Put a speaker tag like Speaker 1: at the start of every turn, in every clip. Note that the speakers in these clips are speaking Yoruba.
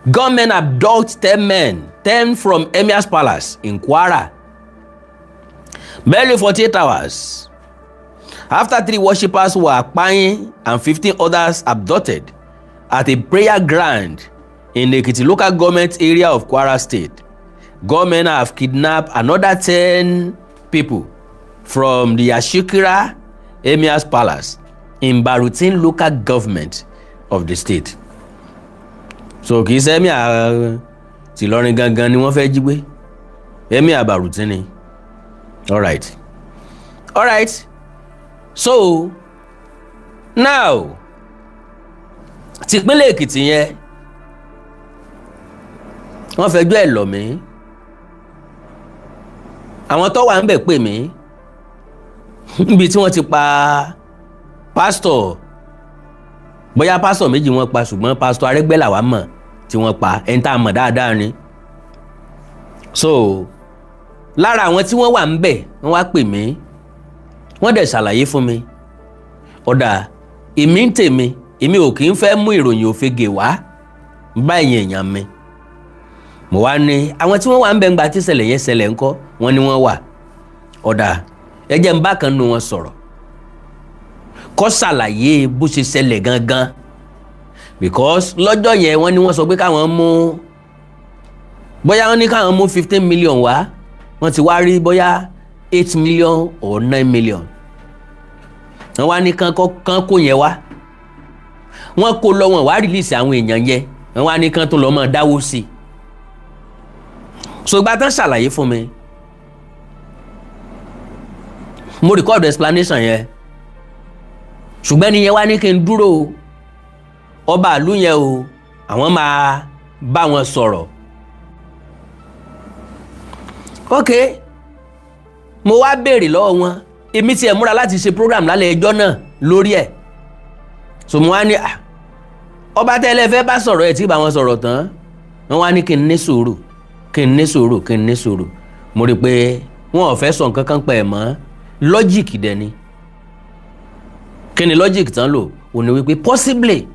Speaker 1: Gunmen abduct 10 men, 10 from Emir's Palace in Kwara. Barely 48 hours after three worshippers were kpain and 15 others abducted at a prayer ground in Ekiti Local Government Area of Kwara State, gunmen have kidnapped another 10 people from the Yashikira Emir's Palace in Baruten Local Government of the state. So kì í ṣe emir tìlọrin gangan ni wọ́n fẹ́ jí gbé, emir Baruten ni. Alright, so now, tìpínlẹ̀ Èkìtì yẹn, wọ́n fẹjọ́ ẹ̀ lọ̀ mí. Àwọn tó wà ń bẹ̀ pè mí níbi tí wọ́n ti pa pásítọ̀, bóyá pásítọ̀ méjì wọ́n pa, ṣùgbọ́n pásítọ̀ Arẹ́gbẹ́ làwa mọ̀ tí wọ́n pa, ẹni tá a mọ̀ dáadáa ni. So lára àwọn tí wọ́n wà ń bẹ̀, wọ́n wá pè mí, wọ́n dẹ̀ ṣàlàyé fún mi. Ọ̀dà èmi ń tèmi, èmi ò kì í fẹ́ mú ìròyìn òfegè wá bá ẹ̀yìn èèyàn mi. Mo wá ní àwọn tí wọ́n wà ń bẹ̀ ń gba tí ìṣẹ̀lẹ̀ yẹn ṣẹlẹ̀ ńkọ́? Wọ́n ní wọ́n wà. Ọ̀dà, ẹ jẹ́ n bá kan nu wọn sọ̀rọ̀ kó ṣàlàyé bó ṣe ṣẹlẹ̀ gangan, because lọ́jọ́ yẹn, wọ́n ní wọ́n sọ pé káwọn mú, bóyá wọ́n ní káwọn mú 15 million wá, wọ́n ti wá rí bóyá 8 million or 9 million. Wọ́n wá ní kán kó yẹn wá. Wọ́n kó lọ, wọ́n wá release àwọn èèyàn yẹn. Wọ́n wá ní kán tó lọ́ mọ́ dáwó sí i. So ìgbà tán ṣàlàyé fún mi, mo record explanation yẹn, ṣùgbọ́n ẹni yẹn wá ní kí n dúró, ọba ìlú yẹn o, àwọn máa bá wọn sọ̀rọ̀. Ok, mo wá béèrè lọ́wọ́ wọn. Èmi tiẹ̀ múra láti ṣe program lálẹ́ ẹjọ́ náà lórí ẹ̀. So mo wá ní ọba tẹ́lẹ̀ fẹ́ bá sọ̀rọ̀ ẹ̀ tí bá wọn sọ̀rọ̀ tán. Wọ́n wá ní kí n ní sùúrù, kí n ní sùúrù, kí n ní sùúrù. Mo rí i pé wọn ò fẹ́ sọ nǹkan kan pẹ̀ mọ́. Logic dẹ̀ ni. Kí ni logic tán lò? Ò ní wípé possibly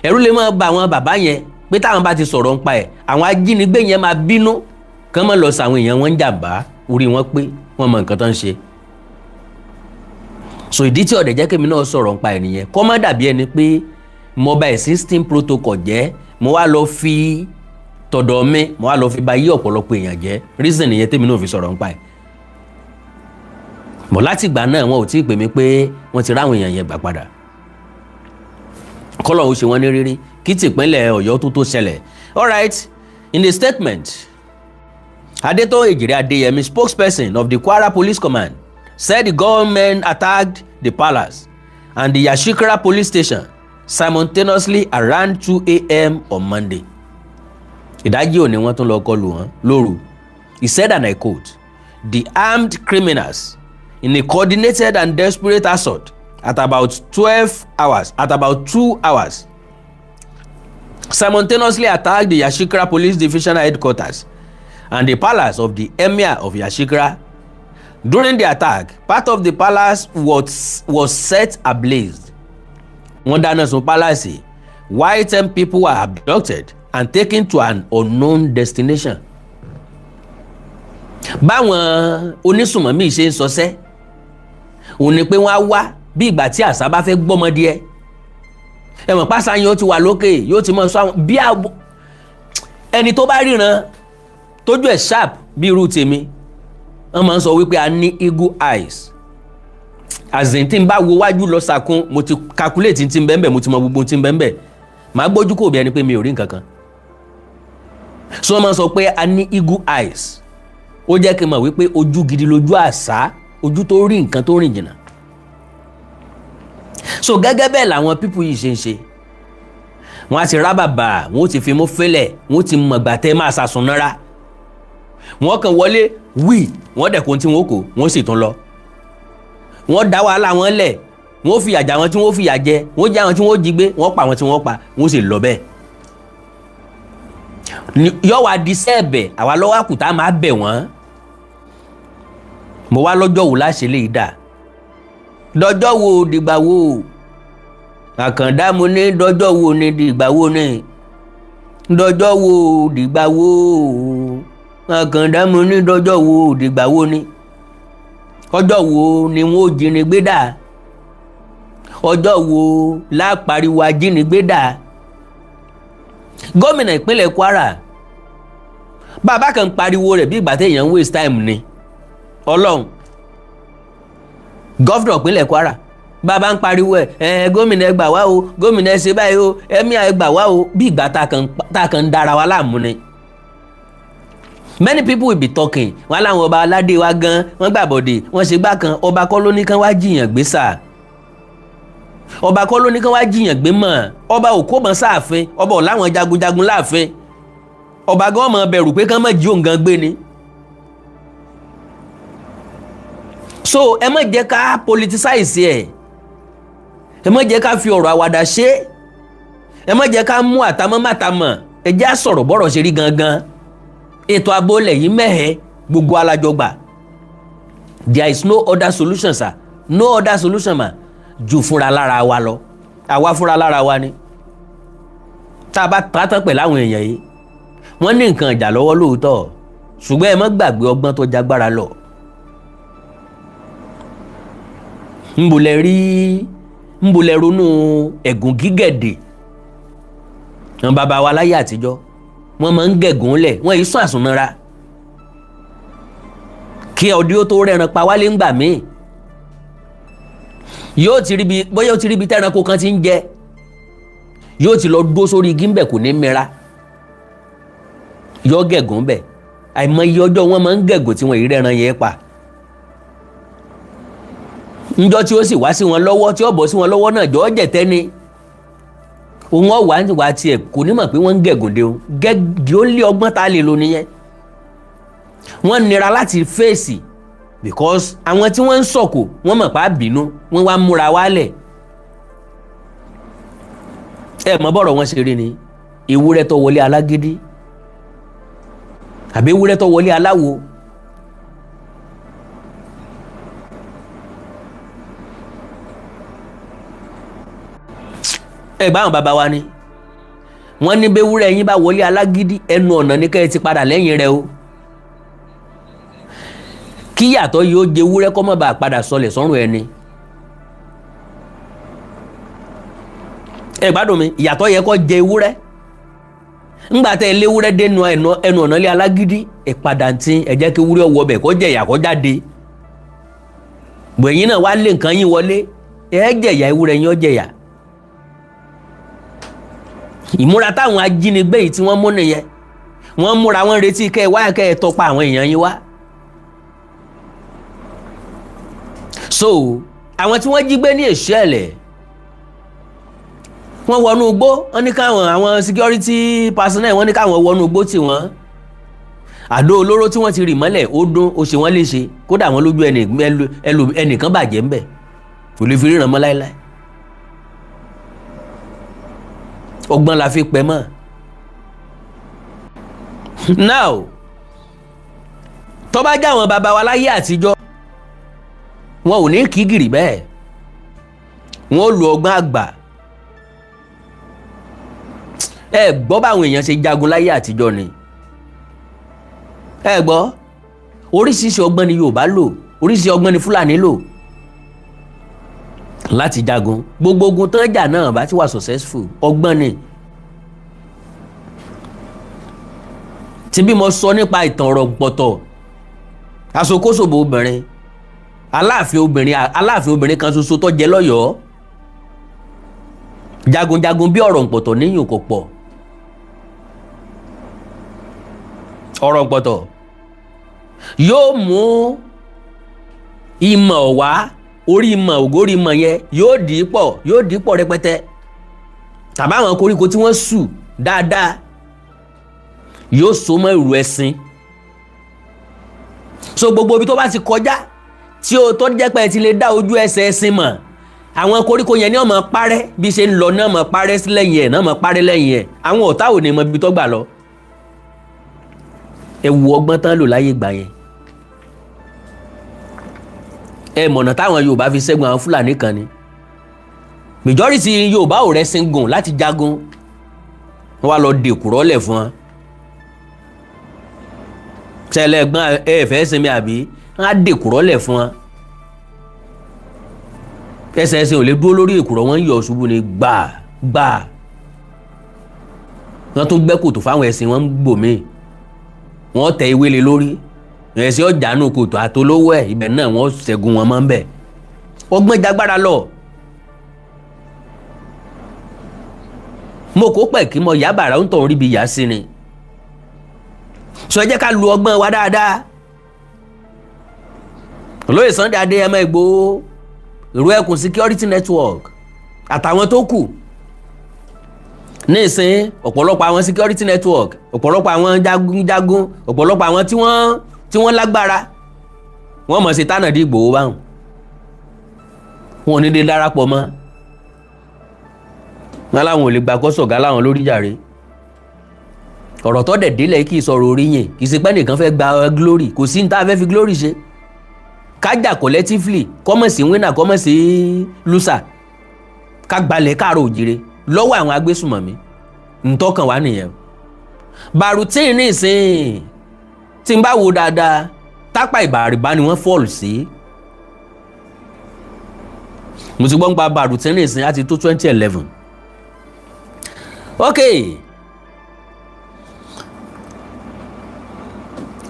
Speaker 1: ẹ̀rù lè máa ba àwọn bàbá yẹn pé táwọn bá ti sọ̀rọ̀ nípa ẹ̀, àwọn ajínigbé yẹn máa bínú, kán má lọ sàwọn èèyàn wọn ń jàǹbá. Orí wọn pé, wọ́n mọ nǹkan tó ń ṣe. So ìdí tí ọ̀dẹ̀ jẹ́ kémi náà sọ̀rọ̀ nípa ẹ̀ nìyẹn, kó má dàbí ẹni pé mo bà existing protocol jẹ́, mo wá lọ fi tọ̀dọ̀ mi, mo wá lọ fi ba yí ọ̀pọ̀lọpọ̀ èèyàn jẹ́. Reason nìyẹn tèmi náà fi sọ̀rọ̀ nípa ẹ̀ bọ̀. Láti ìgbà náà, wọn ò tí ì pè mí pé wọ́n ti ráwọn èèyàn yẹn gbà padà. Kọ́lọ̀ ó ṣe wọ́n ní rírí kí tìpínlẹ̀ Ọ̀yọ́ tó tó ṣẹlẹ̀. Alright, in a statement, Adetoun Ejire Adeyemi, spokesperson of the Kwara Police Command, said the gunmen attacked the palace and the Yashikira Police Station simultaneously around 2 a.m. on Monday. Ìdájí òní wọ́n tún lọ kọlù wọn lóru. He said, and I quote, "The armed criminals, in a coordinated and desperate assault at about 12 hours, at about 2 hours, simultaneously attacked the Yashikira Police Divisional Headquarters and the palace of the Emir of Yashikira. During the attack, part of the palace was set ablaze." Wọ́n dáná sun palace, while 10 people were abducted and taken to an unknown destination. Báwọn onísùnmọ̀mí ṣe ń sọsẹ́ òun ni pé wọ́n á wá bí ìgbà tí àṣà bá fẹ́ gbọ́mọ díẹ̀. Ẹ mọ̀ pàṣà yẹn, ó ti wà lókè, yóò ti mọ̀ sọ àwọn bí ẹni tó bá ríran tójú ẹ̀ sharp bí irú tèmi. Wọ́n máa ń sọ wípé a ní eagle eyes, as in, tí n bá wo wájú lọ sàkún, mo ti calculate tí n bẹ́ẹ̀ bẹ́ẹ̀, mo ti mọ gbogbo tí n bẹ́ẹ̀ bẹ́ẹ̀, màá gbójú kò bí ẹni pé mi ò rí nǹkan kan. So wọ́n máa ń sọ pé a ní eagle eyes. Ó jẹ́ kí n mọ̀ wípé ojú gidi lójú àṣà, ojú tó rí nǹkan tó rìn jìnnà. So gẹ́gẹ́ bẹ́ẹ̀ làwọn people yìí ṣe ń ṣe. Wọ́n á ti rá bàbà, wọ́n ó ti fi mú fẹ́lẹ̀, wọ́n ó ti mọ̀gbà tẹ́ máa ṣàsùn nára. Wọ́n kàn wọlé wí, wọ́n dẹ̀ kó tí wọ́n kó, wọ́n sì tún lọ. Wọ́n dá wàhálà wọn lẹ̀, wọ́n fìyà jà wọn tí wọ́n fìyà jẹ, wọ́n jẹ àwọn tí wọ́n jí gbé, wọ́n pa àwọn tí wọ́n pa, wọ́n sì lọ bẹ́ẹ̀. Yọ wá di sẹ́ẹ̀bẹ̀ àwa lọ́wọ́ àkùtà máa bẹ̀ wọ́n. Mo wá lọ́jọ́ wo láṣẹ lè dà, dọjọ́ wo, dìgbà wo? Àkàndá, mo ní dọjọ́ wo ni, dìgbà wo ni? Dọjọ́ wo dìgbà wo? Àkàndá, mo ní dọjọ́ wo dìgbà wo ni? Ọjọ́ wo ni wọ́n ó jínigbé dà? Ọjọ́ wo lápariwo ajínigbé dà? Gómìnà ìpínlẹ̀ Kwara, bàbá kan pariwo rẹ̀ bí ìgbà téèyàn ń waste time ni. Ọlọ́run, governor ìpínlẹ̀ Kwara, bàbá ń pariwo ẹ ẹ, gómìnà, ẹ gbà wá o, gómìnà, ẹ ṣe báyìí o, ẹmí ẹ gbà wá o, bí ìgbà tá a kàn ń dára wa láàmú ni. Many people will be talking, wọn láwọn ọba aládé wa gan wọn gbàbọdè, wọn ṣe gbá kan. Ọba kọ́ ló ní kán wá jiyàn gbé sà, ọba kọ́ ló ní kán wá jiyàn gbé mọ̀. Ọba ò kó mọ́ sáàfin, ọba ò láwọn jagunjagun láàfin. Ọba gan mọ̀ bẹ̀rù pé kán má jí òun gan gbé ni. So ẹ má jẹ́ ká politicize ẹ̀, ẹ má jẹ́ ká fi ọ̀rọ̀ àwàdà ṣe, ẹ má jẹ́ ká mú àtàmọ́ màtàmọ́. Ẹ jẹ́ á sọ̀rọ̀ bọ́rọ̀ ṣe rí gangan. Ètò ààbò ilẹ̀ yìí mẹ́hẹ̀, gbogbo alájọgbà. There is no other solution, sir, no other solution ma ju fúnra lára wa lọ. Àwa fúnra lára wa ni. Tá a bá tààtàn pẹ̀lú àwọn èèyàn yìí, wọ́n ní nǹkan ìjà lọ́wọ́ lóòótọ́, ṣùgbọ́n ẹ má gbàgbé ọgbọ́n tó jágbára lọ. Ńbo lẹ rí, ńbo lẹ ronú ẹ̀gùn gígẹ̀dẹ̀? Àwọn bàbá wa láyé àtijọ́, wọ́n máa ń gẹ̀gùn lẹ̀, wọ́n yìí sún àsùnmọ́ra kí ọdí ó tó rẹran pa wálé. Ńgbà míì yóò ti ríbi, bóyá ó ti ríbi tẹ́ranko kan ti ń jẹ, yóò ti lọ dó sórí igi ńbẹ̀, kò ní mira, yọ gẹ̀gùn bẹ̀. Àìmọye ọjọ́ wọn máa ń gẹ̀gùn tí wọ́n yìí rẹran yẹn pa. Njọ́ tí ó sì wá sí wọn lọ́wọ́, tí ó bọ́ sí wọn lọ́wọ́ náà, jọ́ jẹ̀tẹ́ ni òun ọ̀wá wá tiẹ̀, kò ní mọ̀ pé wọ́n ń gẹ̀gùn dé o. Gẹ́gì ó lé ọgbọ́n tá a lè lò nìyẹn. Wọ́n nira láti fèsì because àwọn tí wọ́n ń sọ̀kò, wọ́n mọ̀ pa bínú, wọ́n wá múra wálẹ̀. Ẹ mọ̀ bọ́rọ̀ wọn ṣe rí ni. Ewúrẹ́ tó wọlé alágídí àbí ewúrẹ́ tó wọlé aláwo, ẹ gbá àwọn bàbá wa ni wọ́n ní bẹ́wúrẹ́ yín bá wọlé alágídí, ẹnu ọ̀nà ní kẹ́ ẹ ti padà lẹ́yìn rẹ o, kí yàtọ̀ yóò jẹ ewúrẹ́ kọ́ mọ́ bá a padà sọlẹ̀ sọ́rùn ẹni. Ẹ gbádùn mi, ìyàtọ̀ yẹ kó jẹ ewúrẹ́ ńgbà tẹ léwúrẹ́ dénú ẹnu ọ̀nà lé alágídí, ẹ padà ntí ẹ jẹ́ kí ewúrẹ́ wọ bẹ̀ kó jẹ ìyà kó jáde. Gbẹ̀yìn náà wá lé nǹkan yín wọlé, ẹ jẹ̀yà, ewúrẹ́ yín ó jẹ̀yà. Ìmúra táwọn ajínigbé yìí tí wọ́n mú nìyẹn. Wọ́n múra, wọ́n retí kẹ́ ẹ wá, kẹ́ ẹ tọpa àwọn èèyàn yín wá. So àwọn tí wọ́n jí gbé ní Èṣẹ́lẹ̀, wọ́n wọnú igbó, wọ́n ní káwọn àwọn security personnel, wọ́n ní káwọn wọnú igbó tí wọ́n àdó olóró tí wọ́n ti rì mọ́lẹ̀, ó dún, ó ṣe wọ́n léṣe. Kódà wọ́n lójú ẹnìkan bàjẹ́ ńbẹ̀, kò lè fi ríran mọ́ láéláé. Ọgbọ́n la fi pẹ́ mọ́. Now, tó bá jẹ́ àwọn bàbá wa láyé àtijọ́, wọn ò ní kí gìrì bẹ́ẹ̀, wọn ò lo ọgbọ́n àgbà. Ẹ gbọ́ báwọn èèyàn ṣe jagun láyé àtijọ́ ni. Ẹ gbọ́, oríṣiríṣi ọgbọ́n ni Yorùbá lò, oríṣiríṣi ọgbọ́n ni Fúlàní lò láti jagun. Gbogbo ogun tán jà náà bá ti wà successful, ọgbọ́n ni. Tí bí mo sọ nípa ìtàn ọ̀rọ̀ pọ̀tọ̀ aṣokóṣòbò obìnrin, aláàfin obìnrin, aláàfin obìnrin kan ṣoṣo tó jẹ lọ́yọ̀ọ́, jagunjagun bí ọ̀rọ̀ pọ̀tọ̀ níyùn kò pọ̀. Ọ̀rọ̀ pọ̀tọ̀ yóò mú ìmọ̀ wá, orí ìmọ̀ ògórí ìmọ̀ yẹn yóò dì í pọ̀, yóò dì í pọ̀ rẹpẹtẹ, tàbí àwọn koríko tí wọ́n sù dáadáa, yóò so mọ́ ìrù ẹṣin. So gbogbo ibi tó bá ti kọjá tí o tó jẹ́ pé ẹ ti lè dá ojú ẹsẹ̀ ẹṣin mọ̀, àwọn koríko yẹn ní ó máa parẹ́ bí ṣe ń lọ ní ó máa parẹ́ lẹ́yìn ẹ̀, náà máa parẹ́ lẹ́yìn ẹ̀. Àwọn ọ̀tá ò ní mọ ibi tó gbà lọ. Ẹ wo ọgbọ́n tán lò láyé ìgbà yẹn. Ẹ mọ̀nà táwọn Yorùbá fi ṣẹ́gun àwọn Fúlàní kan ni. Majority Yorùbá ò rẹ́sìn gùn láti jagun. Wọ́n wá lọ dèkùrọ́ lẹ̀ fún wọn. Tẹ́lẹ̀ gbọ́n ẹ fẹ́ sinmi àbí? Wọ́n á dèkùrọ́ lẹ̀ fún wọn. Ẹsẹ̀ ẹsẹ̀ ò lè dúró lórí èkùrọ́, wọ́n ń yọ̀ ṣubú ni gbà gbà. Wọ́n tún gbẹ́ kòtò fáwọn ẹṣin, wọ́n ń gbòmí, wọ́n tẹ ìwé lé lórí. Ẹṣin ọjà nù kòtò àtolówó ẹ̀, ibẹ̀ náà wọ́n ṣẹ́gun wọn mọ́ ń bẹ̀. Ọgbọ́n jagbára lọ. Mo kó pẹ̀ kí mo yá bàrà ń tọ̀ ríbi yá sí ni. Sọ ẹ jẹ́ ká lu ọgbọ́n wa dáadáa. Olóyè Sunday Adéyẹmọ Ìgbòho, Ìró Ẹkùn Security Network àtàwọn tó kù ní ìsín, ọ̀pọ̀lọpọ̀ àwọn security network, ọ̀pọ̀lọpọ̀ àwọn jagunjagun, ọ̀pọ̀lọpọ̀ àwọn tí wọ́n lágbára, wọ́n mọ̀ sí tánàdí Ìgbòho báwọn, wọn ò ní lè darapọ̀ mọ́ wọn, láwọn ò lè gbà kó sọ̀gá láwọn lórí jàre. Ọ̀rọ̀ tó dẹ̀ délẹ̀ kì í sọ̀rọ̀ oríyìn, kì í ṣe pé nìkan fẹ́ gba glory. Kò sí ní tá a fẹ́ fi glory ṣe. Kájà collectively, kọ́mọ̀ sí winner, kọ́mọ̀ sí loser, ká gbalẹ̀ káàró òjìrè lọ́wọ́ àwọn agbésùmọ̀mí, ntọ́kàn wá nìyẹn. Barutin ní ìsìn tí n bá wo dáadáa, Tápà Ìbàrìbá ni wọ́n fall sí. Mo ti gbọ́ ń pa Barutin ní ìsìn àti tó 2011. Okay.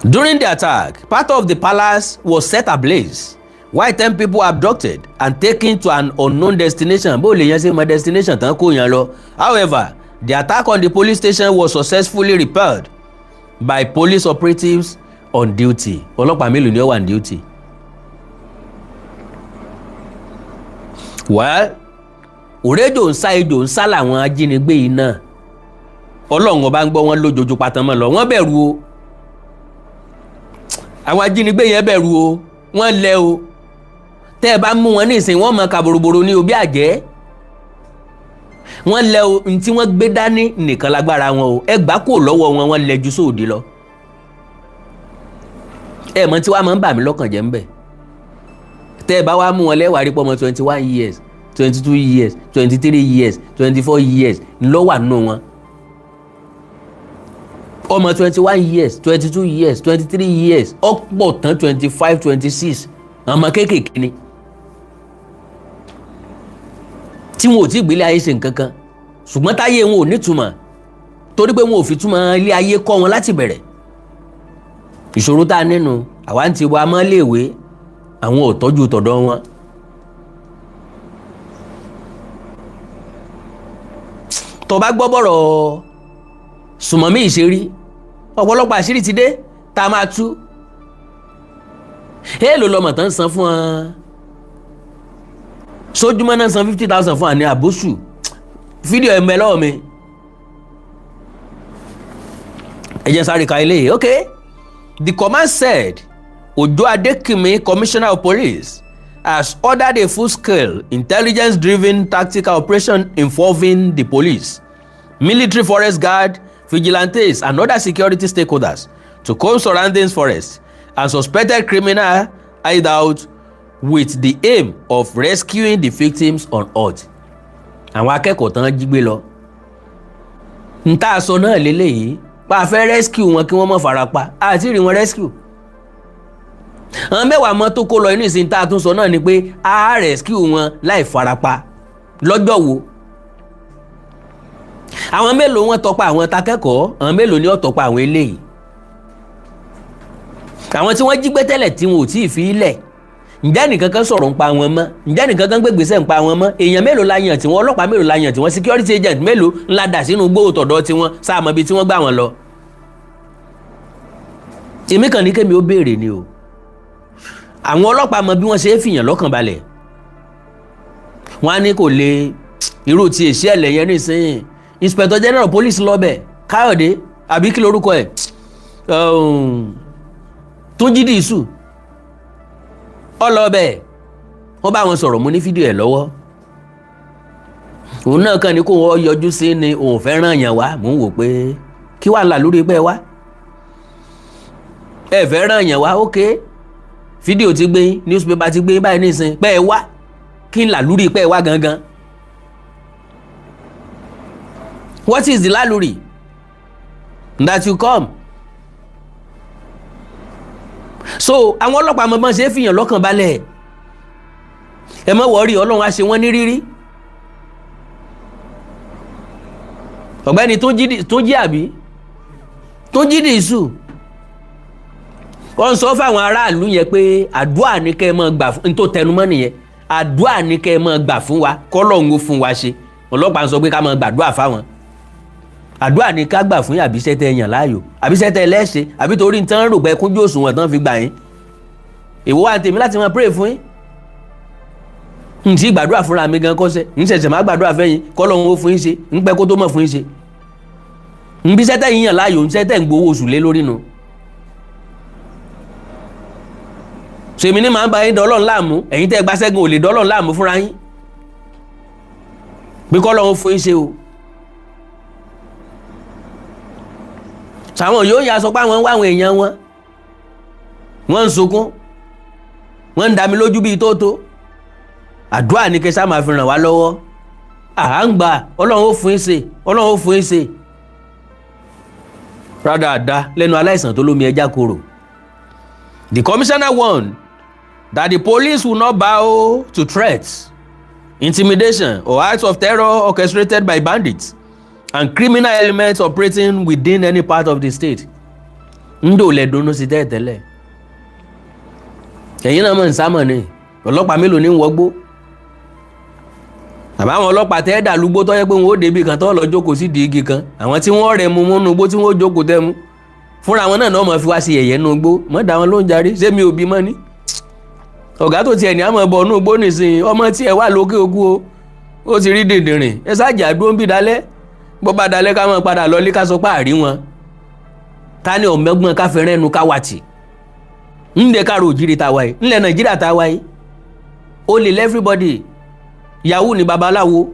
Speaker 1: During the attack, part of the palace was set ablaze, while 10 people abducted and taken to an unknown destination. Bó lè yẹn ṣe mọ destination tán kó yẹn lọ. However, the attack on the police station was successfully repelled by police operatives on duty. Ọlọ́pàá mélòó ni ó wà on duty? Well, òrejò ń sá, ejò ń sá làwọn ajínigbé yìí náà. Ọlọ́run ọba ń gbọ́, wọn lójoojú patán mọ́ lọ, wọ́n bẹ̀rù o. Àwọn ajínigbé yẹn bẹ̀rù o, wọ́n lẹ o. Tẹ́ ẹ bá mú wọn ní ìsìn, wọ́n mọ ka boroboro ní òbí àjẹ́. Wọ́n lẹ o. Ní tí wọ́n gbé dání nìkan lágbára wọn o. Ẹ gbà kó lọ́wọ́ wọn, wọ́n lẹ ju sóòdì lọ. Ẹ mọ tí wàá máa ń bà mí lọ́kàn jẹ́ ń bẹ̀, tẹ́ ẹ bá wá mú wọn lẹ́wàá rí pọ́mọ 21 years, 22 years, 23 years, 24 years ńlọ́wà nù wọn. Ọmọ 21 years, 22 years, 23 years, ọ̀pọ̀ tán 25, 26, ọmọ kéékèèké ni tí wọn ò tí ì gbélé ayé ṣe nǹkan kan, ṣùgbọ́n táyé wọn ò nítumọ̀ torí pé wọn ò fi túmọ̀ ilé ayé kọ́ wọn láti bẹ̀rẹ̀. Ìṣòro tá a nínú àwa ń ti wá mọ́ léèwé, àwọn ò tọ́jú tọ̀dọ̀ wọn. Tó bá gbọ́ bọ̀rọ̀ sùmọ̀mí ìṣerí, ọ̀pọ̀lọpọ̀ àṣírí ti dé tá a máa tú. Èèlò lọmọ tán san fún ọ sójúmọ́ náà? San 50,000 fún àní àbóṣù. Fídíò ẹ̀ ń bẹ lọ́wọ́ mi, ẹ jẹ́ sáré ka ilé. Okay, the command said Ojo Adekimi, Commissioner of Police, has ordered a full-scale intelligence-driven tactical operation involving the police, military, forest guard, vigilantes and other security stakeholders to comb surrounding forests and suspected criminal hideout with the aim of rescuing the victims on earth. Àwọn akẹ́kọ̀ọ́ tán jí gbé lọ, n tá a sọ náà lélẹ́yìí pa, a fẹ́ rescue wọn kí wọ́n má fara pa, àti rí wọn rescue. Àwọn 10 mọ́ tó kó lọ inú ìsìn tá a tún sọ náà ni pé a rescue wọn láì farapa lọ́jọ́ wo? Àwọn mélòó wọn tọpa àwọn takẹ́kọ̀ọ́? Àwọn mélòó ni ó tọpa àwọn eléyìí, àwọn tí wọ́n jí gbé tẹ́lẹ̀ tí wọn ò tí ì fi lẹ̀? Ǹjẹ́ nìkan kan sọ̀rọ̀ ń pa wọn mọ́? Ǹjẹ́ nìkan kan gbégbèsè ń pa wọn mọ́? Èèyàn mélòó la yàn tí wọ́n? Ọlọ́pàá mélòó la yàn tí wọ́n? Security agent mélòó ńlá dà sínú gbóò tọ̀dọ̀ tí wọ́n sáà mọ́ ibi tí wọ́n gbà wọ́n lọ? Èmi kàn ní kémi ó béèrè ni o. Àwọn ọlọ́pàá mọ bí wọ́n ṣe é fìyàn lọ́kàn balẹ̀. Wọ́n á ní kò lè irú ti èsì ẹ̀lẹ̀ yẹn nísìnyí. Inspector General Police lọ́bẹ̀, Káyọ̀dé àbí kí lorúkọ ẹ̀, Túnjí Dìísù, ọlọ́bẹ̀, wọ́n bá wọn sọ̀rọ̀. Mo ní fídíò ẹ̀ lọ́wọ́. Òun náà kàn ní kó wọ́n yọjú sí ni, òun fẹ́ ràn yàn wá. Mò ń wò pé kí wàá là lórí pẹ́ wá, ẹ fẹ́ ràn yàn wá. Ok, fídíò ti gbé, newspaper ti gbé báyìí nísìn pẹ́ ẹ wá, kí n là lórí pẹ́ ẹ wá gangan? What is the lálùrì? That you come. So àwọn ọlọ́pàá mọ̀ bọ́n ṣe é fìyàn lọ́kàn balẹ̀. Ẹ má worry, Ọlọ́run á ṣe wọ́n ní rírí. Ọ̀gbẹ́ni tó jí àbí tó jí dìísù, wọ́n sọ fáwọn aráàlú yẹn pé àdúrà ní kẹ́ ẹ máa gbà fún, tó tẹnumọ́ nìyẹn, àdúrà ní kẹ́ ẹ máa gbà fún wa kọ́lọ́hún ó fún wa ṣe. Ọlọ́pàá ń sọ pé ká máa gbàdúrà fáwọn. Àdúrà ní ká gbà fún yín, àbíṣẹ́ tẹ yàn láàyò, àbíṣẹ́ tẹ lẹ́ṣẹ̀, àbí torí ń tán rò pé kúnjú òṣùwọ̀n tán fi gbà yín. Èwo wa tèmi láti máa pray fún yín? N tí gbàdúrà fúnra mi gan kọ́sẹ̀, n ṣẹ̀ṣẹ̀ má gbàdúrà fẹ́yìn kọ́lọ́hún ó fún yín ṣe, ń pẹ́ kó tó mọ̀ fún yín ṣe. N bí sẹ́tẹ̀ yín yàn láàyò, ń sẹ́tẹ̀ ń gbowó oṣù lé lórí nu. Sèmi ní màá bá yín dọ́lọ́run láàmú, ẹ̀yin tẹ́ gbaṣẹ́gun ò lè dọ́lọ́run láàmú fúnra yín bí kọ́lọ́hún fún yín ṣe o. Sàwọn yóò yà sọ pé àwọn ń wá àwọn èèyàn wọn, wọ́n ń sunkún, wọ́n ń dá mi lójú bíi tóótó. Àdúrà ní kí sá máa fi ràn wá lọ́wọ́. À ń gbà, Ọlọ́run ó fún yín ṣe, Ọlọ́run ó fún yín ṣe. Rádàdá lẹ́nu aláìsàn tó lómi ẹja korò. The commissioner warned that the police will not bow to threats, intimidation or acts of terror orchestrated by bandits and criminal elements operating within any part of the state. Ndò lẹ̀ dunnú sí tẹ́lẹ̀tẹ́lẹ̀. Ẹ̀yin náà mọ̀ ń sámọ̀ ni, ọlọ́pàá mélòó ní ń wọgbó? Àbá àwọn ọlọ́pàá tẹ́ dàlúgbó tó yẹ pé wọn ó débi kan tó lọ jókòó sí di igi kan, àwọn tí wọ́n rẹ̀ mu múnú gbó tí wọ́n ó jókòó tẹ́ mu fúnra wọn náà náà mọ̀ fi wá sí ẹ̀yẹ́ nú gbó. Mọ̀ dá wọn ló ń jarí, ṣé mi ò bí mọ́ ni? Ọ̀gá tó tiẹ̀ ní àmọ́ bọ̀ nú gbó nìsín, ọmọ tiẹ̀ wà lókè òkú o, ó ti rí dìndìnrìn, ẹ ṣáàjà dúró ń bì dálẹ́, bó bá dalẹ́ ká mọ̀ padà lọ lé ká sọ pé àrí wọn. Ta ni ọ̀mẹ́gbọ́n káfẹ́rẹ́ ẹnu ká wà tì? Ńlẹ̀ káàró òjìrì tá a wáyé, ńlẹ̀ Nàìjíríà tá a wáyé, ó lè lẹ́ everybody. Yahoo ni babaláwo,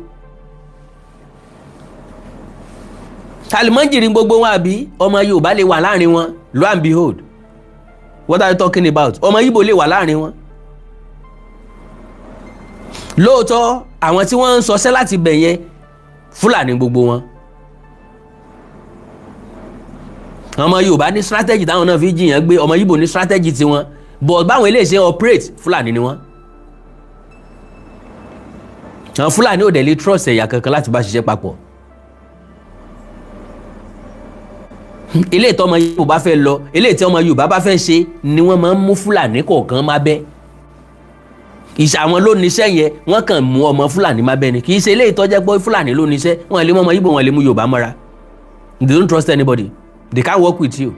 Speaker 1: talimọ́njìrì gbogbo wọn, àbí ọmọ Yorùbá lè wà láàrin wọn. Lo and behold, what are you talking about? Ọmọ Ìgbò lè wà láàrin wọn. Lóòótọ́ àwọn tí wọ́n ń sọsẹ́ láti bẹ̀ yẹn Fúlàní gbogbo wọn. Ọmọ Yorùbá ní strategy táwọn náà fi jiyàn gbé, ọmọ Ìgbò ní strategy tiwọn, but báwọn eléyìí ṣe operate Fúlàní ni wọ́n. Àwọn Fúlàní ò dẹ̀ lè trust ẹ̀yà kankan láti bá ṣiṣẹ́ papọ̀. Eléyìí tí ọmọ Yorùbá bá fẹ́ lọ, eléyìí tí ọmọ Yorùbá bá fẹ́ ṣe ni wọ́n máa ń mú Fúlàní kọ̀ọ̀kan má bẹ́. Àwọn ló níṣẹ́ yẹn, wọ́n kàn mú ọmọ Fúlàní má bẹ́ ni. Kì í ṣe eléyìí tó jẹ́ pé Fúlàní ló níṣẹ́, wọ́n lè mú ọmọ Ìgbò, wọ́n lè mú Yorùbá mọ́ra. They don't trust anybody. They can't work with you.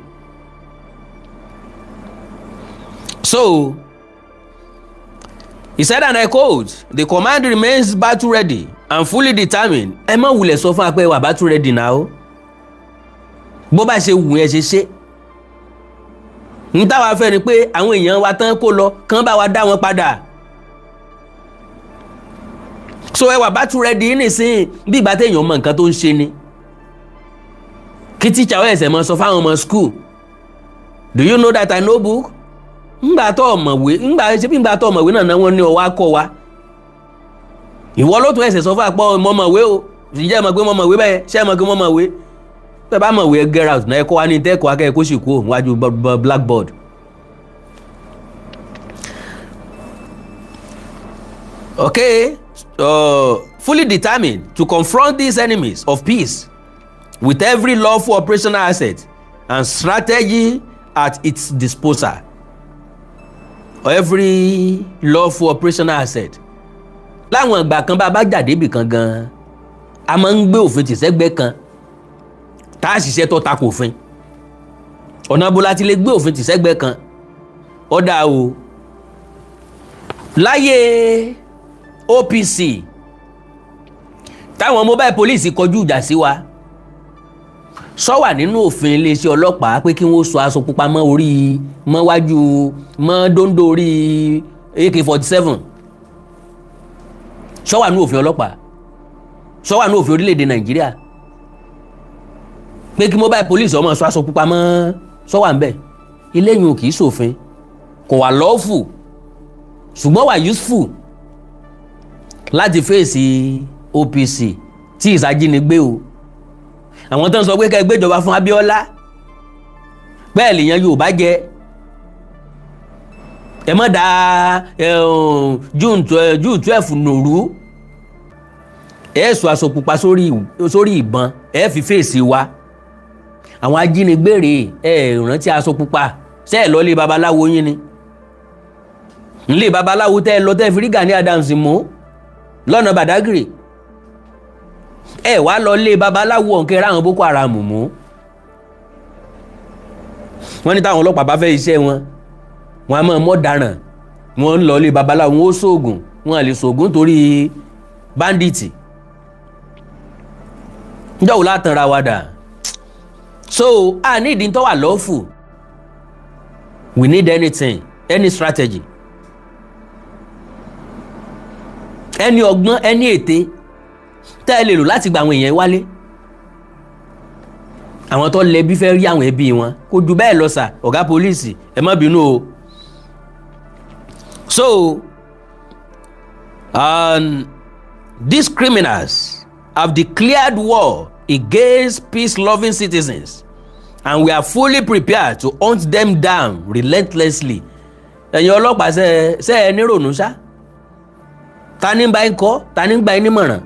Speaker 1: So he said, and I quote, the command remains battle ready and fully determined. Ẹ má wulẹ̀ sọ fún apẹ́ wà battle ready now. Bó bá ṣe wù ẹ́ ṣe ṣe. N táwa fẹ́ ni pé àwọn èèyàn wa tán kó lọ kán bá wa dá wọn padà. So ẹ wà battle ready nísìnyí bí ìgbà téèyàn mọ nǹkan tó ń ṣe ni. Kí tíṣà ó ẹ̀sẹ̀ mọ sọ fáwọn ọmọ school, do you know that I know book? Ńgbà tó ọ̀mọ̀wé, ńgbà ṣe bí ńgbà tó ọ̀mọ̀wé náà wọ́n ní ọwọ́ akọ wa. Ìwọ ló tún ẹ̀sẹ̀ sọ fún àpọ̀ mọ̀mọ̀wé o, ǹjẹ́ ẹ mọ̀ pé mọ̀mọ̀wé bẹ́ẹ̀, ṣé ẹ mọ̀ pé mọ̀mọ̀wé? Tẹ́ bá mọ̀wé get out náà, ẹ kọ́ wa ní tẹ́kọ̀ọ́ akẹ́ kó sì kú òun wájú blackboard. Okay, fully determined to confront these enemies of peace with every lawful operational asset and strategy at its disposal. Every lawful operational asset. Láwọn ìgbà kan bá a bá jáde ibì kan gan-an, a máa ń gbé òfin tì sẹ́gbẹ́ kan tá a ṣiṣẹ́ tó takò òfin. Ọ̀nà bó la ti lè gbé òfin tì sẹ́gbẹ́ kan? Ó dáa o. Láyé OPC táwọn mobile police kọjú ìjà sí wa, sọ wà nínú òfin iléeṣẹ́ ọlọ́pàá pé kí wọ́n sọ aṣọ pupa mọ́ orí mọ́ wájú mọ́ dóńdó orí AK-47. Sọ wà nínú òfin ọlọ́pàá, sọ wà nínú òfin orílẹ̀-èdè Nàìjíríà pé kí mobile police ọmọ sọ aṣọ pupa mọ́, sọ wà ń bẹ̀. Eléyìí ò kì í ṣòfin, kò wà lawful, ṣùgbọ́n wà useful láti fèsì OPC tí ìsajínigbé o. Àwọn tó ń sọ pé ká gbéjọba fún Abíọ́lá, Bẹ́ẹ̀ lèèyàn Yorùbá jẹ. Ẹ mọ̀ dá June 12 nòrú. Ẹ sọ aṣọ pupa sórí ìbọn, ẹ fi fèsì wa. Àwọn ajínigbé rèé. Ẹ rántí aṣọ pupa ṣé ẹ lọ lé babaláwo yín ni? Nílé babaláwo tẹ́ ẹ lọ, tẹ́ ẹ fi rí Gani Adams mú lọ́nà Badagry, ẹ wá lọ lé babaláwo ọ̀nkẹ́ ráwọn Boko Haram mú. Wọ́n ní táwọn ọlọ́pàá bá fẹ́ iṣẹ́ wọn, wọn a máa mọ́ daràn, wọ́n ń lọ lé babaláwo, wọn ó sóògùn, wọn à lè sóògùn torí bandit. Níjọ́ wò látàn wa dà? So a ní ìdí tó wà lawful. We need anything, any strategy, any ọgbọ́n, any ète tẹ́ ẹ lè lò láti gba àwọn èèyàn wálé. Àwọn tó lẹbi fẹ́ rí àwọn ẹbí wọn. Kò jù bẹ́ẹ̀ lọ sà. Ọ̀gá pólíìsì, ẹ má bínú o. So these criminals have declared war against peace-loving citizens, and we are fully prepared to hunt them down relentlessly. Ẹ̀yin ọlọ́pàá, ṣe ẹ nírònú ṣá? Ta ní bá ń kọ́? Ta ní gba ẹ nímọ̀ràn?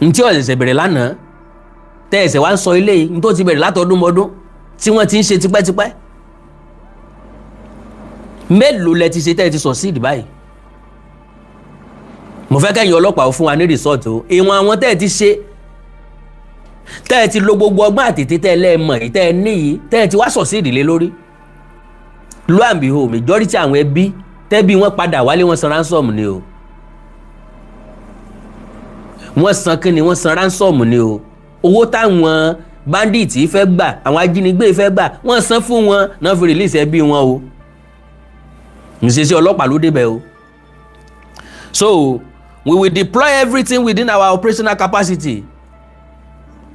Speaker 1: Ntí ọ̀sẹ̀sẹ̀ bẹ̀rẹ̀ lánàá tẹ́ ẹ̀sẹ̀ wá ń sọ ilé yìí, ntó ti bẹ̀rẹ̀ látọdún mọ́dún tí wọ́n ti ń ṣe tipẹ́tipẹ́. Mélòó lẹ ti ṣe tẹ́ ẹ ti succeed báyìí? Mo fẹ́ kẹ́yìn ọlọ́pàá ó fún wa ní result o. Ìwọ̀n àwọn tẹ́ ẹ ti ṣe, tẹ́ ẹ ti lo gbogbo ọgbọ́n àtètè tẹ́ ẹ lẹ́ẹ̀mọ̀ yìí, tẹ́ ẹ ní yìí, tẹ́ ẹ ti wá succeed lé lórí. Lo and behold, majority àwọn ẹbí tẹ́bí wọn padà wálé, wọn san ransom ni o. Wọ́n san kí ni? Wọ́n san ransom ni o. Owó táwọn bandits fẹ́ gbà, àwọn ajínigbé fẹ́ gbà, wọ́n san fún wọn náà fi release ẹbí wọn o. Ìṣesí ọlọ́pàá ló débẹ̀ o. So we will deploy everything within our operational capacity.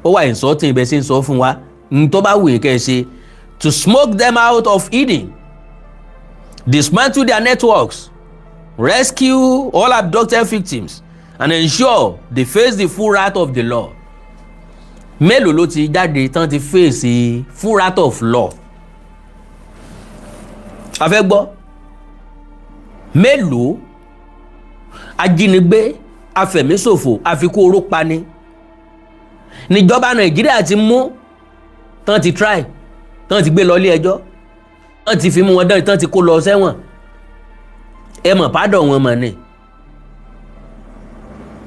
Speaker 1: Ó wà insulting ibẹ̀ sí ń sọ fún wa n tó bá wù yín kẹ́ ẹ ṣe, to smoke them out of Eden, dismantle their networks, rescue all abducted victims and ensure they face the full wrath of the law. Mélòó ló ti jáde tán ti face full wrath of law? A fẹ́ gbọ́. Mélòó ajínigbé, afẹ̀míṣòfò, àfikún oró pani níjọba Nàìjíríà ti mú, tán ti try, tán ti gbé lọ ilé ẹjọ́, tán ti fi mú wọn dán, tán ti kó lọ sẹ́wọ̀n? Ẹ mọ̀ pardon wọn mọ̀ ni.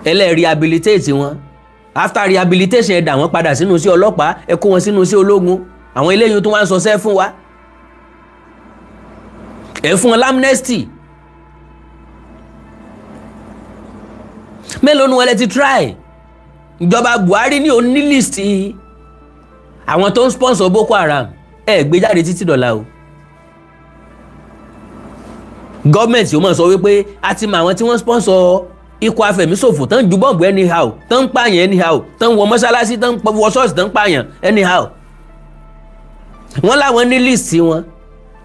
Speaker 1: Ẹlẹ́ rehabilitate wọn. After rehabilitation, ẹ dà wọ́n padà sínú sí ọlọ́pàá, ẹ kó wọn sínú sí ológun. Àwọn eléyìí tó wá ń sọsẹ́ fún wa, ẹ fún wọn l'amnesty. Mélòó nu wọn lẹ ti try? Ìjọba Buhari ní òní list àwọn tó ń sponsor Boko Haram, ẹ gbé jáde títí dọ̀la o. Gọ́ọ̀mẹ̀ntì ó mọ̀ sọ wípé a ti mọ àwọn tí wọ́n sponsor ikọ̀ afẹ̀míṣòfò, tán ju bọ́ǹbù anyhow, tán ń pààyàn anyhow, tán ń wọ mọ́ṣáláṣí, tán ń wọ ṣọ́ọ̀ṣì, tán ń pààyàn anyhow. Wọ́n láwọn ní list wọn.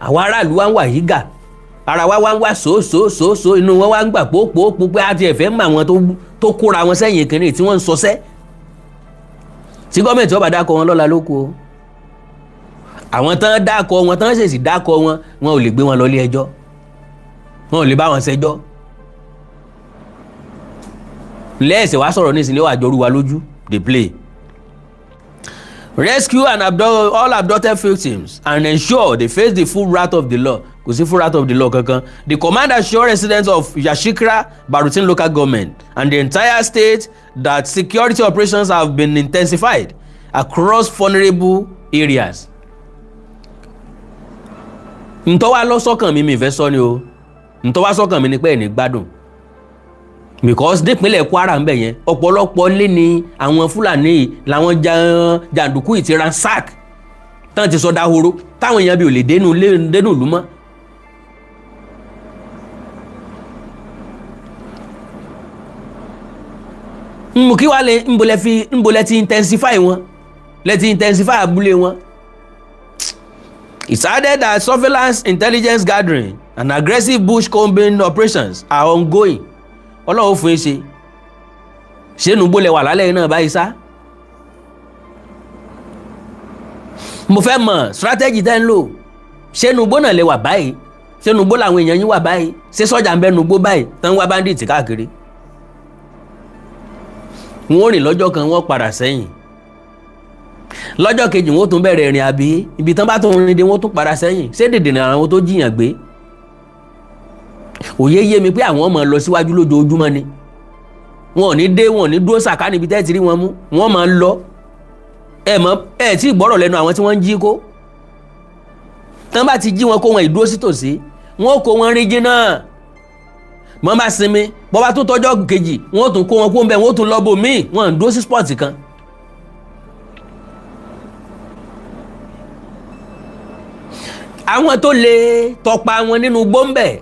Speaker 1: Àwọn aráàlú wa ń wà yígà, ara wa wá ń wá sòósòósòósò, inú wọn wá ń gbà pópópó pé a ti ẹ̀fẹ́ mọ àwọn tó kóra wọn sẹ́yìn kìnìún tí wọ́n ń sọsẹ́ tí gọ́ọ̀mẹ̀ntì ọba dákọ̀ wọn lọ́la lóko. Àwọn tán dákọ̀ wọn, tán ṣèṣì dákọ̀ wọn, wọn ò lè gbé wọn lọ ilé ẹjọ́, wọn ò lè bá wọn ṣẹjọ́. Lẹ́ẹ̀sẹ̀ wá sọ̀rọ̀ nísìnyí, ó wà jọrú wa lójú. Dey play. Rescue and all abducted victims and ensure they face the full wrath of the law. Kò sí full wrath of the law kankan. The command assure residents of Yashikra, Barutin Local Government and the entire state that security operations have been intensified across vulnerable areas. Ntọ́wá lọ́sọ̀kàn mi, mi fẹ́ sọ ni o. Ntọ́wá sọ́kàn mi ni pé ẹ̀ ní gbádùn, because nípínlẹ̀ Kwara ń bẹ̀ yẹn, ọ̀pọ̀lọpọ̀ lé ní àwọn Fúlàní làwọn jàǹdùkú yìí ti ransack, tán ti sọ dahoro, táwọn èèyàn bí ò lè dénú dénú ìlú mọ́. Nbù kí wàá lè nbò lẹ fi nbò lẹ ti intensify wọn, lẹ ti intensify abúlé wọn. It's added that surveillance, intelligence gathering and aggressive bush combing operations are ongoing. Ọlọ́run fún yín ṣe. Ṣé nùgbò lẹ wà lálẹ́ yìí náà báyìí sá? Mo fẹ́ mọ̀ strategy tẹ́ ń lò. Ṣé nugbó náà lè wà báyìí? Ṣé nugbó làwọn èèyàn yín wà báyìí? Ṣé sọ́jà ń bẹ nugbó báyìí tán ń wá bandit káàkiri? Wọ́n rìn lọ́jọ́ kan, wọ́n padà sẹ́yìn. Lọ́jọ́ kejì, wọ́n tún bẹ̀rẹ̀ ìrìn, àbí ibi tán bá tún rìn dé, wọ́n tún padà sẹ́yìn. Ṣé dèdè ní àwọn tó jiyàn gbé? Òye yé mi pé àwọn máa lọ síwájú lójoojúmọ́ ni. Wọn ò ní dé, wọn ò ní dúró sàká níbi tẹ́ẹ̀ tí rí wọn mú. Wọ́n máa lọ. Ẹ mọ̀, ẹ tí gbọ́rọ̀ lẹ́nu àwọn tí wọ́n ń jí kó. Tán bá ti jí wọn kó, wọn ìdúró sí tòsí, wọn kó wọn rí jìnnà. Wọ́n bá sinmi, bọ́ bá tún tọ́jọ́ kejì, wọ́n tún kó wọn kó ń bẹ̀, wọ́n tún lọ bò míì. Wọ́n ń dúró sí spot kan. Àwọn tó lè tọpa wọn nínú gbóńbẹ̀,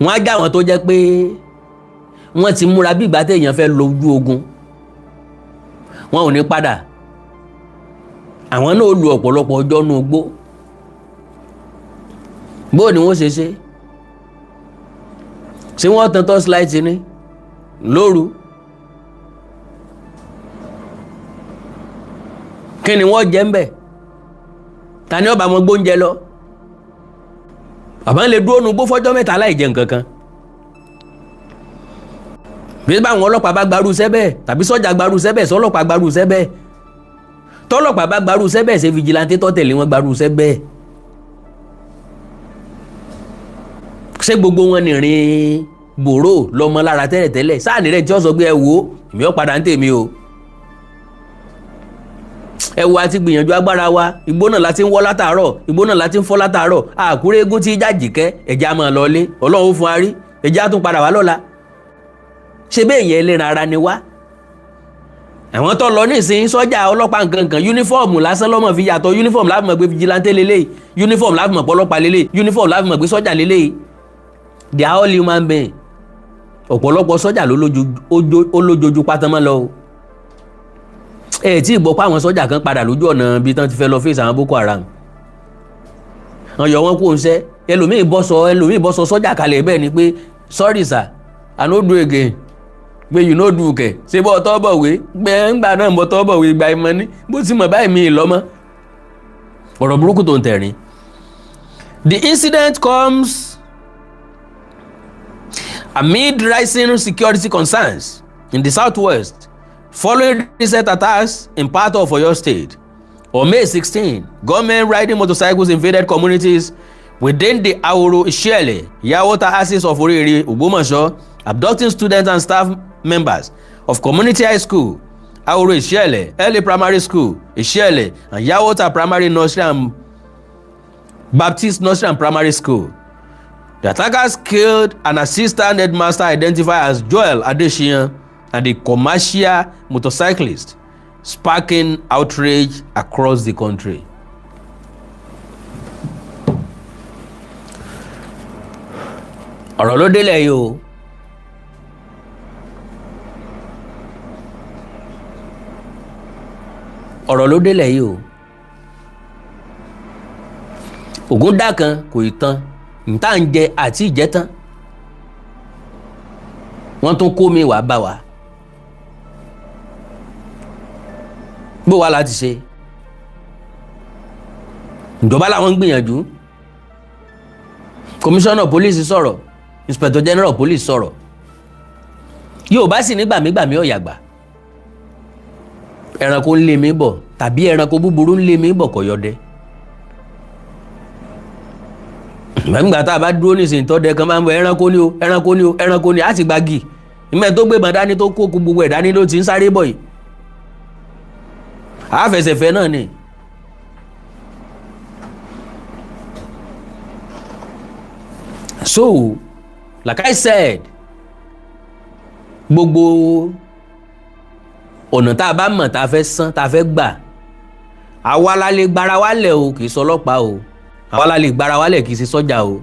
Speaker 1: wọ́n á já àwọn tó jẹ́ pé wọ́n ti múra bí ìgbà téèyàn fẹ́ lọ ojú ogun. Wọn ò ní padà. Àwọn náà lu ọ̀pọ̀lọpọ̀ ọjọ́ nú igbó. Bóò ni wọ́n ṣe ṣe? Ṣé wọ́n tan torchlight ni lóru? Kí ni wọ́n jẹ ń bẹ̀? Ta ni ó bá wọn gbóúnjẹ lọ? Bàbá ń lè dúró nu gbó fọ́jọ́ 3 láì jẹ nǹkan kan. Bí báwọn ọlọ́pàá bá gbarú iṣẹ́ bẹ́ẹ̀, tàbí sọ́jà gbarú iṣẹ́ bẹ́ẹ̀, sọ́lọ́pàá gbarú iṣẹ́ bẹ́ẹ̀, tọ́lọ́pàá bá gbarú iṣẹ́ bẹ́ẹ̀, ṣe vigilante tó tẹ̀lé wọn gbarú iṣẹ́ bẹ́ẹ̀? Ṣé gbogbo wọn nìrìn bòró lọmọ lára tẹ́lẹ̀tẹ́lẹ̀ sáàní rẹ̀ tí ó sọ pé, "Ẹ wo, èmi ò padà ń tèmi o. Ẹ wo, àti gbìyànjú agbára wa. Igbó náà láti ń wọ́ látàárọ̀, igbó náà láti ń fọ́ látàárọ̀. Àkúrẹ́ eégún tí jàjìkẹ́, ẹ̀já máa lọlé. Ọlọ́run ó fún wa rí, ẹ̀já tún padà wá lọ́la." Ṣe bẹ́ẹ̀ yẹn, ẹlẹ́ran ara ni wá. Àwọn tó lọ nísìnyí, sọ́jà, ọlọ́pàá, nkankan, uniform lásán lọ́mọ fi yàtọ̀. Uniform láti mọ̀ pé vigilante lélẹ́yìí, uniform láti mọ̀ pé ọlọ́pàá lélẹ́yìí, uniform láti mọ̀ pé sọ́jà lélẹ́yìí. They are all human being. Ọ̀pọ̀lọpọ̀ sọ́jà ló lójoojú pátámọ́ lọ o. Ẹ tí ì gbọ́ pé àwọn sọ́jà kan padà lójú ọ̀nà bí tán ti fẹ́ lọ fèsì àwọn Boko Haram. Wọ́n yọ wọ́n kó ń sẹ́. Ẹlòmíì bọ́ sọ sọ́jà kalẹ̀ bẹ́ẹ̀ ni pé, "Sorry sir, I no do again." Pé, "You no do kẹ̀? Ṣé bọ́ tọ́ bọ̀wé gbẹ ńgbà náà? Bọ́ tọ́ bọ̀wé gba ìmọ̀ ní bó ti mọ̀ báyìí mi ì lọ́mọ́." Ọ̀rọ̀ burúkú tó ń tẹ̀rín. The incident comes amid rising security concerns in the southwest following recent attacks in part of Oyo State. On May 16, gunmen riding motorcycles invaded communities within the Ahoro Isiele, Yawota axis of Orire, Ogbomoso, abducting students and staff members of Community High School, Ahoro Isiele, Early Primary School, Isiele, and Yawota Primary Nursery and Baptist Nursery and Primary School. The attackers killed an assistant headmaster identified as Joel Adesina and a commercial motorcyclist, sparking outrage across the country. Ọ̀rọ̀ ló délẹ̀ yìí o. Ọ̀rọ̀ ló délẹ̀ yìí o. Ògùn dá kan kò ì tán níta ń jẹ àti ìjẹ tán. Wọ́n tún kó mi wàá bá wa. Bó wa láti ṣe? Ìjọba làwọn ń gbìyànjú. Commissioner police sọ̀rọ̀, inspector general police sọ̀rọ̀. Yóò bá sì ní gbàmígbàmí ọ̀yàgbà. Ẹranko ń lé mi bọ̀ tàbí ẹranko búburú ń lé mi bọ̀ kọ̀ yọdẹ. Nígbà tá a bá dúró nísìnyí, tọ́dẹ kan máa ń bọ, ẹranko ni o, ẹranko ni o, ẹranko ni a sì gbági ìmọ̀ tó gbébọn dání, tó kó gbogbo ẹ̀ dání, ló ti ń sáré bọ̀ yìí. Àfẹsẹ̀fẹ́ náà ni. So like I said, gbogbo ọ̀nà tá a bá mọ̀, tá a fẹ́ san, tá a fẹ́ gbà, àwa la lè gbára wálẹ̀ o. Kì í sọ ọlọ́pàá o. Àwa la lè gbára wálẹ̀, kì í ṣe sọ́jà o.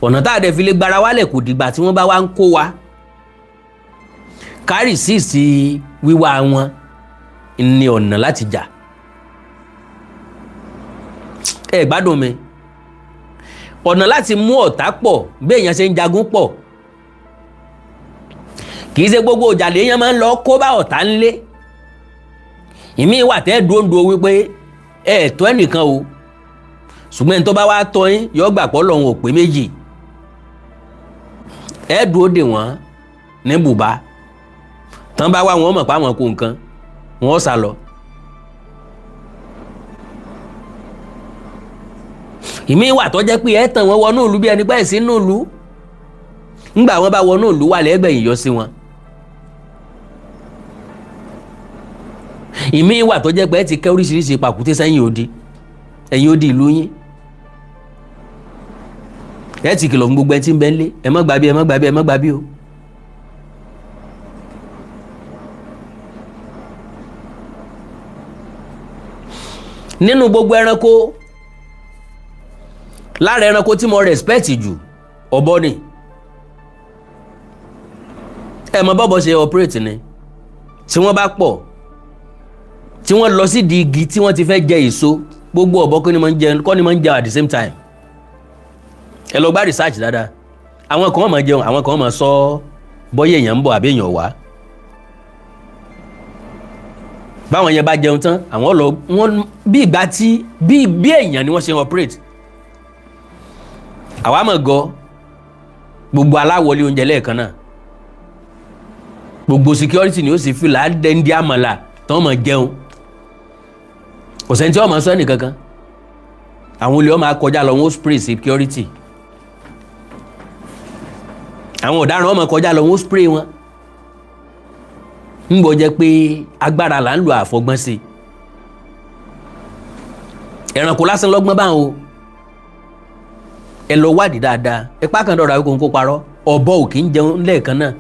Speaker 1: Ọ̀nà tá a dẹ̀ fi lè gbára wálẹ̀, kò dìgbà tí wọ́n bá wá ń kó wa kárì sí sí wíwá wọn ní ọ̀nà láti jà. Ẹ gbádùn mi. Ọ̀nà láti mú ọ̀tá pọ̀ bí èèyàn ṣe ń jagun pọ̀. Kì í ṣe gbogbo ìjà lèèyàn máa ń lọ kó bá ọ̀tá ńlé. Ìmí wà tẹ́ dúndú wípé ẹ ẹ̀ tọ́ ẹnìkan o, ṣùgbọ́n ẹni tó bá wá tọ́ yín yọ gbà pọ́ lọ́hùn ò pé méjì. Ẹ dúró dè wọ́n ní bùbá, tán bá wá wọn mọ̀ pé àwọn kò nǹkan wọ́n sá lọ. Ìmí wà tó jẹ́ pé ẹ tàn wọ́n wọnú ìlú bí ẹni pẹ́ sínú ìlú, ńgbà wọ́n bá wọnú ìlú wà lẹ́gbẹ̀yìn yọ sí wọn. Ìmí wà tó jẹ́ pé ẹ ti kẹ́ oríṣiríṣi pàkúté sẹ́yìn odi, ẹ̀yìn odi ìlú yín. Ẹ ti kìlọ̀ fún gbogbo ẹ tí ń bẹ ńlé, ẹ má gbà bí, ẹ má gbà bí, ẹ má gbà bí o. Nínú gbogbo ẹranko, lára ẹranko tí mo respect jù, ọ̀bọ ni. Ẹ mọ bọ́bọ̀ ṣe operate ni. Tí wọ́n bá pọ̀, tí wọ́n lọ sí di igi tí wọ́n ti fẹ́ jẹ èso, gbogbo ọ̀bọ kọ́ ni máa ń jẹ, kọ́ ni máa ń jẹun at the same time. Ẹ lọ gbá research dáadáa. Àwọn kan máa jẹun, àwọn kan máa sọ bọ́yá èèyàn ń bọ̀ àbí èèyàn wá. Báwọn yẹn bá jẹun tán, àwọn lọ wọn bí ìgbà tí bí èèyàn ni wọ́n ṣe operate. Àwa mọ̀ gọ gbogbo aláwọlé oúnjẹ lẹ́ẹ̀kan náà, gbogbo security ni ó sì fìlà dẹ́ndí àmàlà tán mọ̀ jẹun. Kò sẹ́ni tí wọ́n mọ̀ sọ ẹnì kankan. Àwọn olè wọn máa kọjá lọ, wọn ó spray security. Àwọn ọ̀daràn wọn máa kọjá lọ, wọn ó spray wọn. Ń gbọ́ jẹ́ pé agbára là ń lo àfọgbọ́n sí. Ẹranko lásán lọ́gbọ́n báwọn o. Ẹ lọ wádìí dáadáa. Ipá kan dọ̀rọ̀ àwọn kò parọ́. Ọ̀bọ ò kì í jẹun lẹ́ẹ̀kan náà.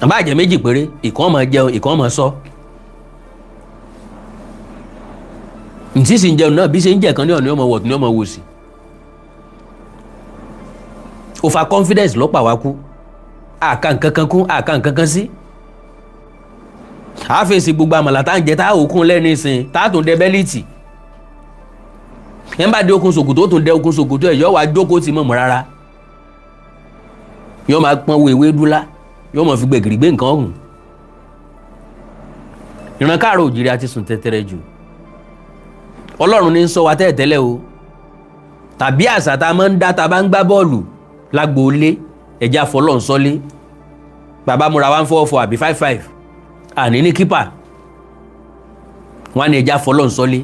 Speaker 1: Àbá jẹ méjì péré, ìkan máa jẹun, ìkan máa sọ. Ntí sì ń jẹun náà, bí ṣe ń jẹ kan ní ọ̀nà ọmọ wọ̀tún ní ọmọ wòsì. Over confidence ló pa wá kú. Àka nǹkan kan kún, àka nǹkan kan sí. Àfẹsí gbogbo àmàlà tá à ń jẹ tá a òkun lẹ́nu ìsìn tá a tún dẹ bẹ́líìtì. Ẹ̀ ń bá dé okùn ṣòkòtò, ó tún dẹ okùn ṣòkòtò ẹ̀, yọ wá jókòó tì mọ̀mọ́ rárá. Yọ máa pọ́n wo ewédú lá, yọ máa fi gbẹ̀gìrì gbé nǹkan ọ̀hún. Ìran káàró òjìrì àti sùn tẹ́tẹ́rẹ́ jù. Ọlọ́run ní ń sọ wa tẹ́ẹ̀tẹ́lẹ̀ o. Tàbí àṣà tá a máa ń dá tá a bá ń gbá bọ́ọ̀lù lágboolé, ẹja fọlọ́n sọ́lé. Bàbá múra 1-4-4 àbí 5-5, àní ní keeper wọn á ní ẹja fọlọ́n sọ́lé.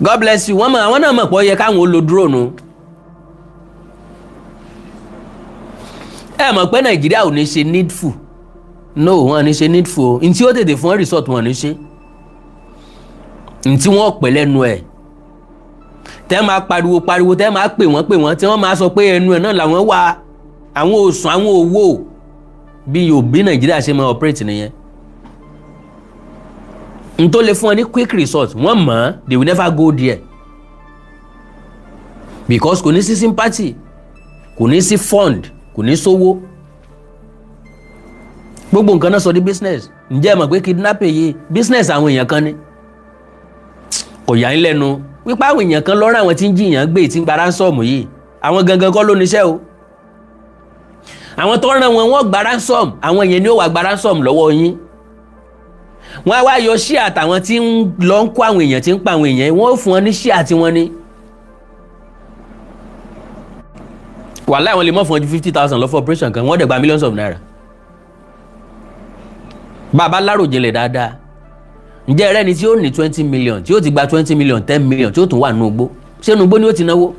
Speaker 1: God bless you. Wọ́n mọ̀, àwọn náà mọ̀ pé ó yẹ káwọn ó lo drone. Ẹ mọ̀ pé Nàìjíríà ò ní ṣe needful. No, wọn ní ṣe needful o. Ntí ó tètè fún result, wọn ní ṣe ntí wọ́n pè lẹ́nu ẹ̀ tẹ́ máa pariwo pariwo, tẹ́ máa pè wọ́n pè wọ́n, tí wọ́n máa sọ pé ẹnu ẹ̀ náà làwọn wà, àwọn òsùn, àwọn òwò. Bí yóò bí Nàìjíríà ṣe máa operate nìyẹn. N tó lè fún ọ ní quick result, wọ́n mọ̀. They will never go there because kò ní sí sympathy, kò ní sí fund, kò ní sówó. Gbogbo nǹkan náà sọ di business. Ǹjẹ́ ẹ mọ̀ pé kidnapping yìí, business àwọn èèyàn kan ni? Kò yà ń lẹ́nu wípé àwọn èèyàn kan lọ́rọ̀ àwọn tí ń jiyàn gbé, tí ń gba ransom yìí. Àwọn gangan kọ́ ló níṣẹ́ o. Àwọn tó rán wọn, wọ́n gba ransom. Àwọn èèyàn ni ó wà gba ransom lọ́wọ́ yín. Wọ́n á wá yọ share àtàwọn tí ń lọ ń kó àwọn èèyàn, tí ń pa àwọn èèyàn, wọ́n ó fún wọn ní share tiwọn ni. Wàhálà, àwọn lè mọ̀ fún ọ ju 50,000 lọ fún operation kan, wọ́n dẹ̀ gba millions of naira. Bàbá láròjinlẹ̀ dáadáa, ǹjẹ́ ẹrẹ́ni tí ó ní 20 million, tí ó ti gba 20 million, 10 million, tí ó tún wà nínú igbó? Ṣé inú igbó ni ó ti náwó?